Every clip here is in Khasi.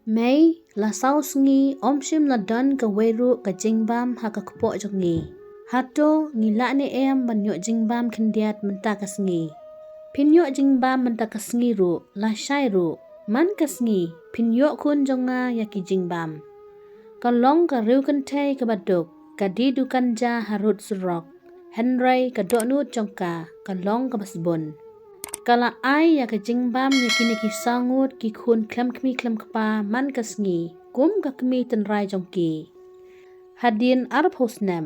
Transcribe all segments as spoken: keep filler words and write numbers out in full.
Mei, la saw sngi ym shym la don kawei ruh ka jingbam ha ka kpoh jong ngi. Hato ngi lah ne em ban ïoh jingbam khyndiat mynta ka sngi? Phin ïoh jingbam mynta ka sngi ruh, lashai ruh. Man ka sngi phin ïoh khun jong nga ïa ki jingbam. Ka long ka riew kynthei kaba duk, ka die dukan ja harud surok. Hynrei ka dohnud jong ka ka long kaba sbun. Ka la ai ïa ka jingbam ïa kine ki saw ngut ki khun khlem kmie khlem kpa man ka sngi, kum ka kmie tynrai jong ki. Hadien arphew snem,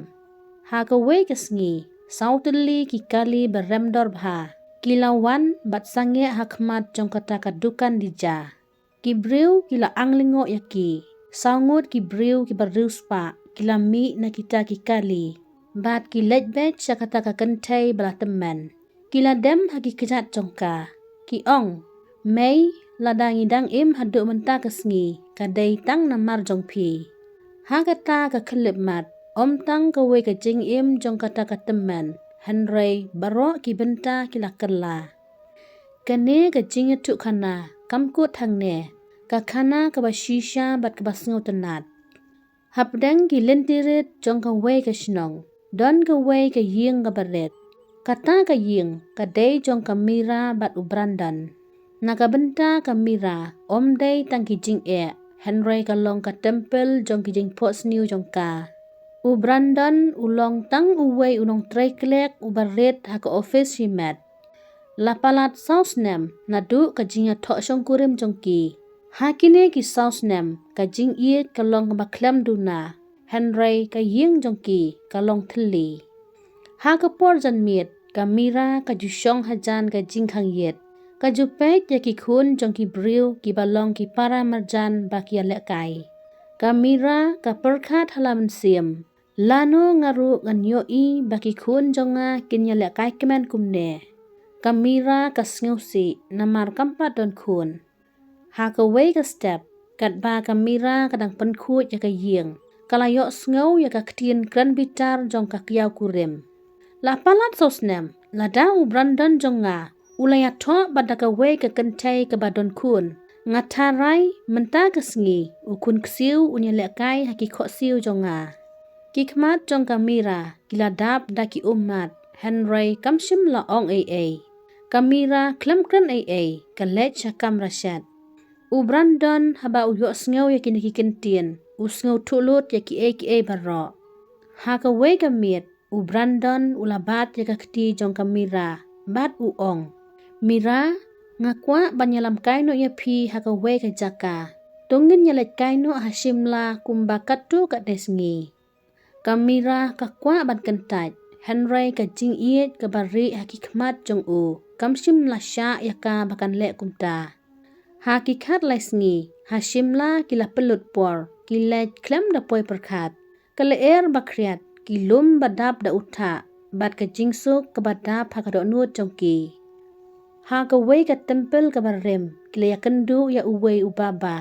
ha kawei ka sngi, saw tylli ki kali ba rem dor bha ki la wan bad sangeh ha khmat jong kata ka dukan die ja. Ki briew ki la ang lyngngoh ïa ki. Saw ngut ki briew kiba riewspah ki la mih na kita ki kali bad ki leit beit sha kata ka kynthei ba la tymmen. Ki la dem ha ki kjat jong ka, ki ong, Mei, lada ngi dang im haduh mynta ka sngi ka dei tang namar jong phi. Ha kata ka khyllipmat, ym tang kawei ka jingim jong kata ka tymmen, hynrei baroh ki bynta ki la kylla. Kane ka jingïathuhkhana kam kut hangne, ka khana kaba shisha bad kaba sngewtynnat. Hapdeng ki lynti rit jong kawei ka shnong, don kawei ka ïing kaba rit. Kata ka ïing ka dei jong ka Mira bad u Brandon. Na ka bynta ka Mira, ym dei tang ki jingeh, hynrei ka long ka templ jong ki jingphohsniew jong ka. U Brandon u long tang uwei u nongtrei kliar uba rit ha ka ophis shimet. La palat saw snem naduh ka jingïathoh shongkurim jong ki. Ha kine ki saw snem ka jingïeit ka long kaba khlem duna, hynrei ka ïing jong ki ka long thylli. Ha ka por janmiet ka Mira ka ju shong hajan ka jingkhang ïit, ka ju peit ïa ki khun jong ki briew kiba long ki para marjan ba ki ïalehkai. Ka Mira ka pyrkhat ha la mynsiem, lano nga ruh ngan ïohi ba ki khun jong nga kin ïalehkai kmen kumne. Ka Mira ka sngewsih namar kam pat don khun. Ha kawei ka step, katba ka Mira ka dang pynkhuid ïa ka ïing, ka la ïohsngew ïa ka ktien kren bitar jong ka kiaw kurim. La palat saw snem, lada u Brandon jong nga u la ïathoh bad da kawei ka kynthei kaba don khun, nga tharai mynta ka sngi u khun ksiew un ïalehkai ha ki khohsiew jong nga. Ki khmat jong ka Mira ki la dap da ki ummat, hynrei kam shym la ong ei ei. Ka Mira khlem kren ei ei, ka leit sha kamra shet. U Brandon haba u ïohsngew ïa kine ki kyntien, u sngewthuh lut ïa kiei kiei baroh. Ha kawei ka miet, u Brandon u la bat ïa ka kti jong ka Mira bad u ong, Mira, nga kwah ban ïalam kai noh ïa phi ha kawei ka jaka. To ngin ïaleit kai noh ha Shimla kumba katto katne sngi. Ka Mira ka kwah ban kyntait, hynrei ka jingïeit kaba rieh ha ki khmat jong u kam shym la shah ïa ka ba kan leh kumta. Ha ki khatlai sngi ha Shimla ki la pynlut por, ki leit khlem da poi pyrkhat. Ka lyer ba khriat, ki lum ba dap da u thah bad ka jingsuk kaba dap ha ka dohnud jong ki. Ha kawei ka templ kaba rim ki la ïakynduh ïa uwei u baba.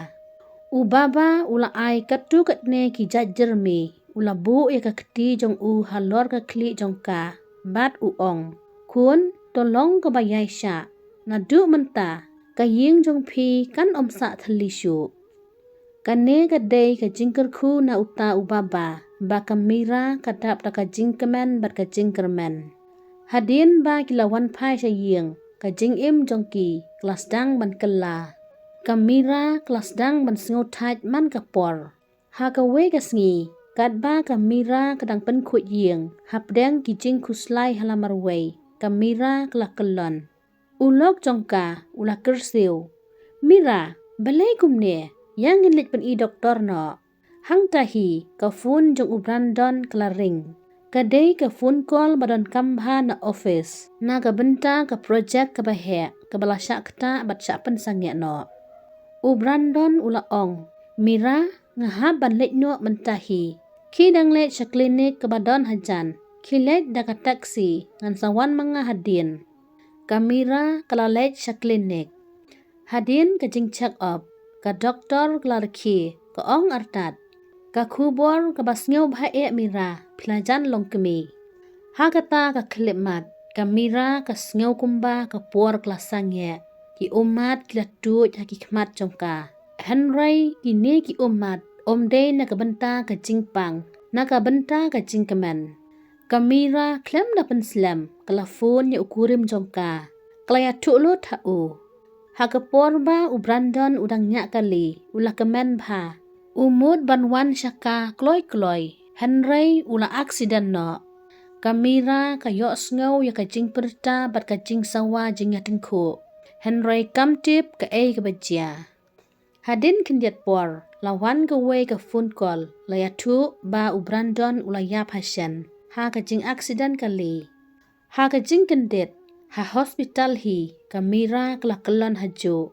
U baba u la ai katto katne ki jait jyrmi, u la buh ïa ka kti jong u halor ka khlieh jong ka bad u ong, khun, to long kaba ïaishah. Naduh mynta ka ïing jong phi kan ym sah thylli shuh. Kane ka dei ka jingkyrkhu na uta u baba ba ka Mira ka dap da ka jingkmen bad ka jingkyrmen. Hadien ba ki la wan phai sha ïing, ka jingim jong ki ka la sdang ban kylla. Ka Mira ka la sdang ban sngewthait man ka por. Ha kawei ka sngi, katba ka Mira ka dang pynkhuid ïing hapdeng ki jingkhuslai ha la marwei, ka Mira ka la kyllon. U lok jong ka u la kyrsiew, Mira, balei kumne? Ïa ngin leit pyni doktor noh. Hangta hi ka phone jong u Brandon ka la ring. Ka dei ka phone call ba donkam bha na office na ka bynta ka project kaba heh kaba la shah ktah bad shah pynsangeh noh. U Brandon u la ong, Mira, nga hap ban leit noh mynta hi. Khie dang leit sha klinik kaba don hajan. Khie leit da ka taxi, ngan sa wan ma nga hadien. Ka Mira ka la leit sha klinik. Hadien ka jingcheck up, ka doktor ka la rkhie, ka ong artat, ka khubor kaba sngewbha eh Mira, phi la jan long kmie. Ha kata ka khyllipmat ka Mira ka sngew kumba ka por ka la sangeh. Ki ummat ki la tuid ha ki khmat jong ka. Hynrei kine ki ummat ym dei na ka bynta ka jingpang, na ka bynta ka jingkmen. Ka Mira khlem da pynslem ka la phone ïa u kurim jong ka, ka la ïathuh lut ha u. Ha ka por ba u Brandon u dang ñiah kali, u la kmen bha. U mut ban wan sha ka kloi kloi, hynrei u la accident noh. Ka Mira ka ïohsngew ïa ka jingpyrta bad ka jingsawa jingïatyngkhuh, hynrei kam tip kaei kaba jia. Hadien khyndiat por la wan kawei ka phone call, la ïathuh ba u Brandon u la ïap ha shen ha ka jingaccident kali. Ha ka jingkyndit, ha hospital hi ka Mira ka la kyllon hajuh.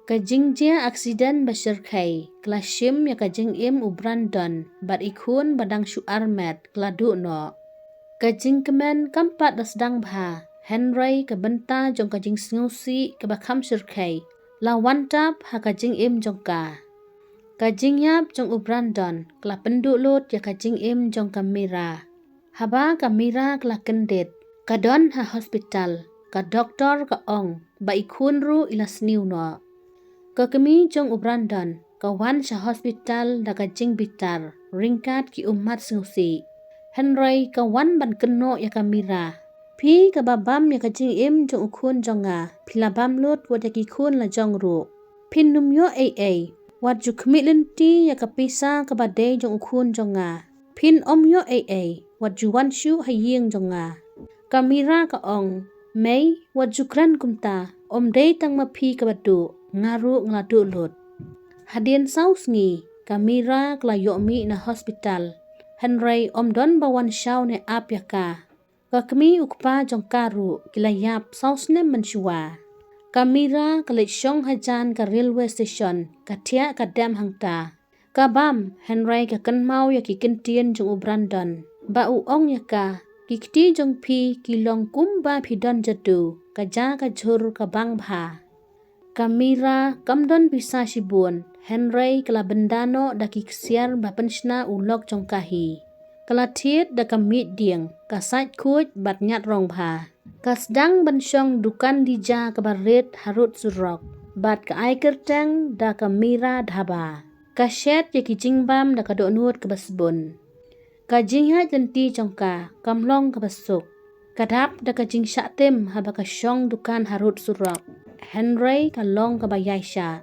Ka jingjia accident ba shyrkhei ka la shim ïa ka jingim u Brandon bad i khun ba dang shu armet ka la duh noh. Ka jingkmen kam pat da sdang bha, hynrei ka bynta jong ka jingsngewsih kaba kham shyrkhei la wan tap ha ka jingim jong ka. Ka jingïap jong u Brandon ka la pynduh lut ïa ka jingim jong ka Mira. Haba ka Mira ka la kyndit, ka don ha hospital, ka doktor ka ong ba i khun ruh i la sniew noh. Ka kmie jong u Brandon ka wan sha hospital da ka jingbitar ryngkat ki ummat sngewsih. Hynrei ka wan ban kynnoh ïa ka Mira. Phi kaba bam ïa ka jingim jong u khun jong nga, phi la bam lut wat ïa ki khun la jong ruh. Phin ym ïoh ei ei, wat ju khmih lynti ïa ka pisa kaba dei jong u khun jong nga. Phin ym ïoh ei ei, wat ju wan shuh ha ïing jong nga. Ka Mira ka ong, mei, wat ju kren kumta, ym dei tang ma phi kaba duh, nga ruh nga la duh lut. Hadien saw sngi ka Mira ka la ïoh mih na hospital, hynrei ym don ba wan shaw ne ap ïa ka. Ka kmie u kpa jong ka ruh ki la ïap saw snem mynshuwa. Ka Mira ka leit shong hajan ka railway station, ka thiah ka dem hangta. Ka bam, hynrei ka kynmaw ïa ki kyntien jong u Brandon ba u ong ïa ka, ki kti jong phi ki long kumba phi don jadu, ka ja ka jhur ka bang bha. Ka Mira kam don pisa shibun, hynrei ka la bynda noh da ki ksiar ba pynshna u lok jong ka hi. Ka la thied da ka miej dieng, ka sait khuid bad ñiad rong bha. Ka sdang ban shong dukan dija kaba rit harud surok, bad ka ai kyrteng da ka Mira Dhaba. Ka shet ïa ki jingbam da ka dohnud kaba sbun. Ka jingïaid lynti jong ka kam long kaba suk. Ka dap da ka jingshah tim haba ka shong dukan harud surok, hynrei ka long kaba ïaishah.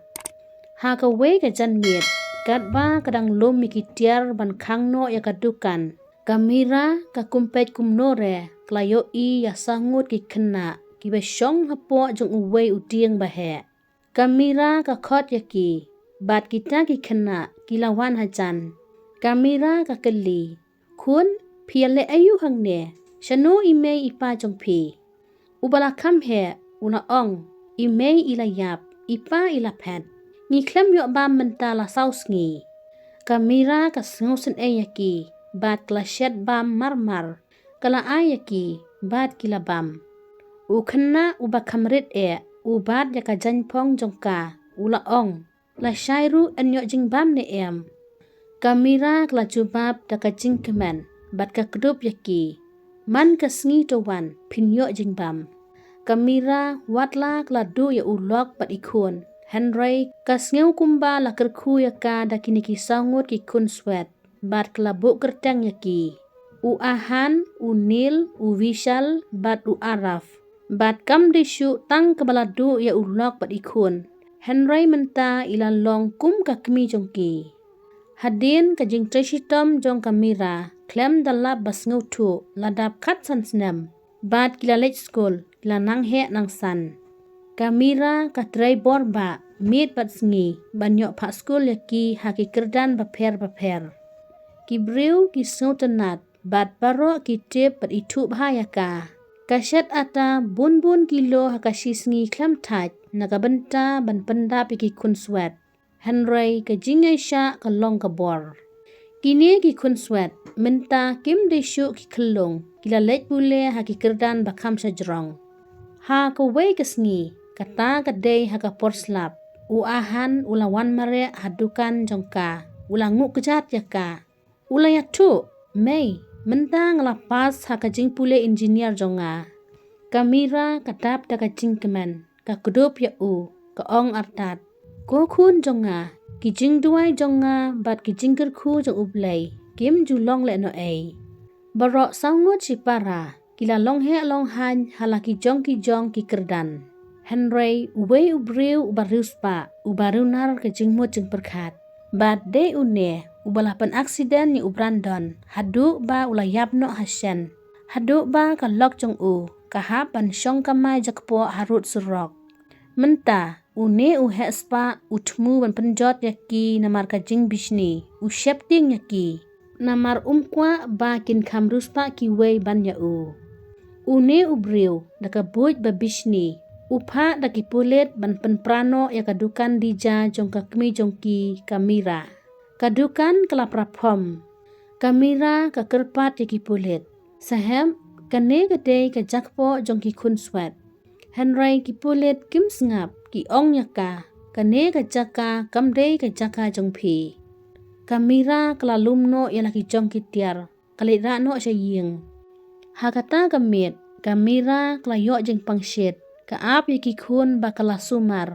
Ha kawei ka janmiet, katba ka dang lum ïa ki tiar ban khang noh ïa ka dukan, ka Mira ka kum peit kumno re ka la ïohi ïa saw ngut ki khynnah kiba shong hapoh jong uwei u dieng ba heh. Ka Mira ka khot ïa ki, bad kita ki khynnah ki la wan hajan. Ka Mira ka kylli, khun, phi ïaleh aïu hangne? Shano i mei i pa jong phi? Uba la kham heh u la ong, i mei i la ïap, i pa i la phet. Ngi khlem ïoh bam mynta la saw sngi. Ka Mira ka sngewsynei ïa ki, bad ka la shet bam mar mar. Ka la ai ïa ki, bad ki la bam. U khynnah uba kham rit eh u bat ïa ka jaiñphong jong ka, u la ong, lashai ruh yn ïoh jingbam ne em? Ka Mira ka la jubab da ka jingkmen bad ka kdup ïa ki, man ka sngi to wan phin ïoh jingbam. Ka Mira watla ka la duh ïa u lok bad i khun, hynrei ka sngew kumba la kyrkhu ïa ka da kine ki saw ngut ki khun swet, bad ka la buh kyrteng ïa ki, u Ahan, u Nil, u Vishal bad u Araf. Bad kam dei shuh tang kaba la duh ïa u lok bad i khun, hynrei mynta i la long kum ka kmie jong ki. Hadien ka jingtrei shitom jong ka Mira, khlem da lap ba sngewthuh, la dap khatsan snem. Bad ki la leit skul, ki la nang heh nang san. Ka Mira ka trei bor bah miet bad sngi ban ïoh phah skul ïa ki ha ki kyrdan bapher bapher. Ki briew ki sngewtynnat bad baroh ki tip bad ithuh bha ïa ka. Ka shet ata bun bun kilo ha ka shi sngi khlem thait na ka bynta ban pyndap ïa ki khun swet. Hynrei ka jingïaishah ka long ka bor. Kine ki khun swet mynta kim dei shuh ki khyllung, ki la leit pule ha ki kyrdan ba kham shajrong. Ha kawei ka sngi, kata ka dei ha ka por slap, u Ahan u la wan mareh ha dukan jong ka, u la nguh kjat ïa ka. U la ïathuh, mei, mynta nga la pass ha ka jingpule engineer jong nga. Ka Mira ka dap da ka jingkmen, ka kdup ïa u, ka ong artat, Ko khun jong nga, ki jingduwai jong nga bad ki jingkyrkhu jong U Blei kim ju long lehnohei. Baroh saw ngut shipara ki la long heh long haiñ ha la ki jong ki jong ki kyrdan. Hynrei uwei u briew uba riewspah, uba riewnar ka jingmut jingpyrkhat, bad dei une uba la pynaccident ïa u Brandon haduh ba u la ïap noh ha shen, haduh ba ka lok jong u ka hap ban shong kamai jakpoh harud surok. Mynta une u hehspah u thmu ban pynjot ïa ki namar ka jingbishni, u sheptieng ïa ki namar um kwah ba kin kham riewspah kiwei ban ïa u. Une u briew da ka buit ba bishni u phah da ki pulit ban pynpra noh ïa ka dukan dija jong ka kmie jong ki, ka Mira. Ka dukan ka la pra phom. Ka Mira ka kyrpad ïa ki pulit, sahep, kane ka dei ka jakpoh jong ki khunswet. Hynrei ki pulit kim sngap, ki ong ïa ka, kane ka jaka kam dei ka jaka jong phi. Ka Mira ka la lum noh ïa la ki jong ki tiar, ka leit rah noh sha ïing. Ha kata ka miet ka Mira ka la ïoh jingpang shit, ka ap ïa ki khun ba ka la sumar.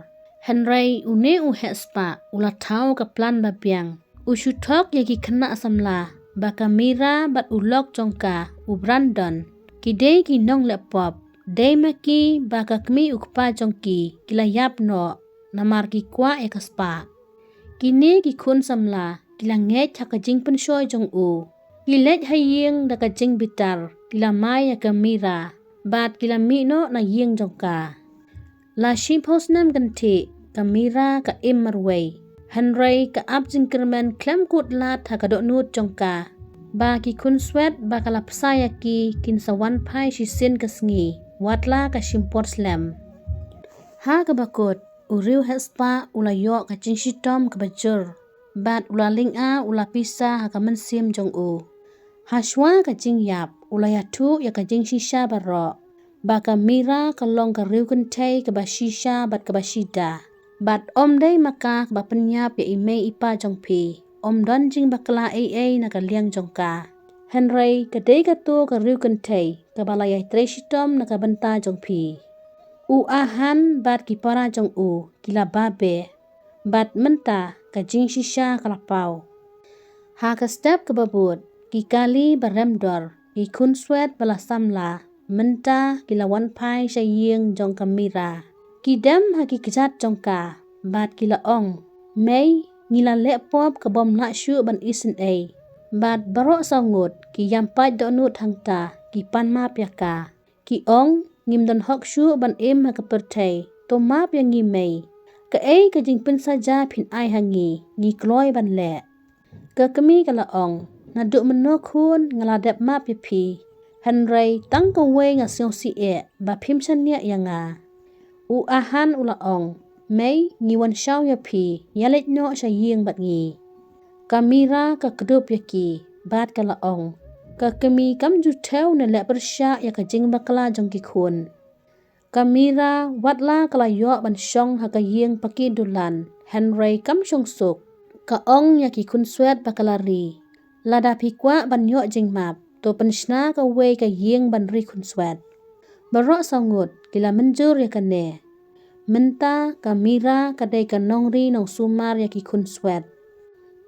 Hynrei une u hehspah u la thaw ka plan ba biang. U shu thok ïa ki khynnah samla ba ka Mira bad u lok jong ka, u Brandon, ki dei ki nongleh pop. Dei ma ki ba ka kmie u kpa jong ki ki la ïap noh namar ki kwah ïa ka spah. Kine ki khun samla ki la ngeit ha ka jingpynshoi jong u. Ki leit ha ïing da ka jingbitar, ki la mai ïa ka Mira bad ki la mih noh na ïing jong ka. La shiphew snem kynthih ka Mira ka im marwei. Hynrei ka ap jingkyrmen khlem kut lad ha ka dohnud jong ka ba ki khunswet ba ka la pynshai ïa ki kin sa wan phai shisien ka sngi, watla ka shim por slem. Ha kaba kut u riew hehspah u la ïoh ka jingshitom kaba jur bad u la lynga u la pisa ha ka mynsiem jong u. Hashwa ka jingïap u la ïathuh ïa ka jingshisha baroh ba ka Mira ka long ka riew kynthei kaba shisha bad kaba shida. Bad ym dei ma ka kaba pynïap ïa i mei i pa jong phi. Ym don jingbakla ei ei na ka liang jong ka. Hynrei ka dei kato ka riew kynthei kaba la ïai trei shitom na ka bynta jong phi. U Ahan bad ki para jong u ki la babe. Bad mynta ka jingshisha ka la paw. Ha ka step kaba bud ki kali ba rem dor, ki khunswet ba la samla, mynta ki la wan phai sha ïing jong ka Mira. Ki dem ha ki kjat jong ka bad ki la ong, mei, ngi la leh pop ka bym lah shuh ban isynei. Bad baroh saw ngut ki ïam pait dohnud hangta, ki pan map ïa ka. Ki ong, ngim don hok shuh ban im ha ka pyrthei, to map ïa ngi mei. Kaei ka jingpynsaja phin ai ha ngi, ngi kloi ban leh. Ka kmie ka la ong, naduh mynno khun nga la dep map ïa phi. Hynrei tang kawei nga sngewsih ba phim shaniah ïa nga. U Ahan u la ong, mei, ngi wan shaw ïa phi, ïa leit noh sha ïing bad ngi. Ka Mira ka kdup ïa ki bad ka la ong, ka kmie kam ju thew ne leh pyrshah ïa ka jingbakla jong ki khun. Ka Mira watla ka la ïoh ban shong ha ka ïing paki dulan, hynrei kam shong suk. Ka ong ïa ki khunswet ba ka la ri, lada phi kwah ban ïoh jingmap, to pynshna kawei ka ïing ban ri khunswet. Baroh saw ngut ki la mynjur ïa kane. Mynta ka Mira ka dei ka nongri nongsumar ïa ki khunswet.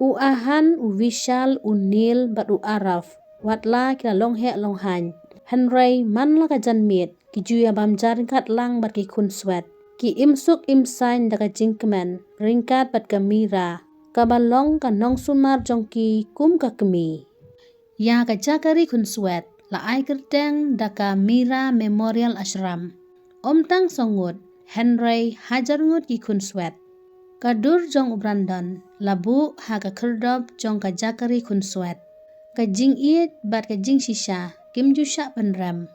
U Ahan, u Vishal, u Neil bad u Arav watla ki la long heh long haiñ, hynrei man la ka janmiet ki ju ïa bam ja ryngkat lang bad ki khunswet. Ki im suk im saiñ da ka jingkmen ryngkat bad ka Mira kaba long ka nongsumar jong ki kum ka kmie. Ïa ka jaka ri khunswet la ai kyrteng da ka Mira Memorial Ashram. Ym tang saw ngut, hynrei hajar ngut ki khunswet. Ka dur jong u Brandon la buh ha ka khyrdop jong ka jaka ri khunswet. Ka jingïeit bad ka jingshisha kim ju shah pynrem.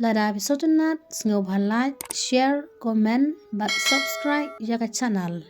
Lada phi sngewtynnat, sngewbha like, share, comment bad subscribe ïa ka channel.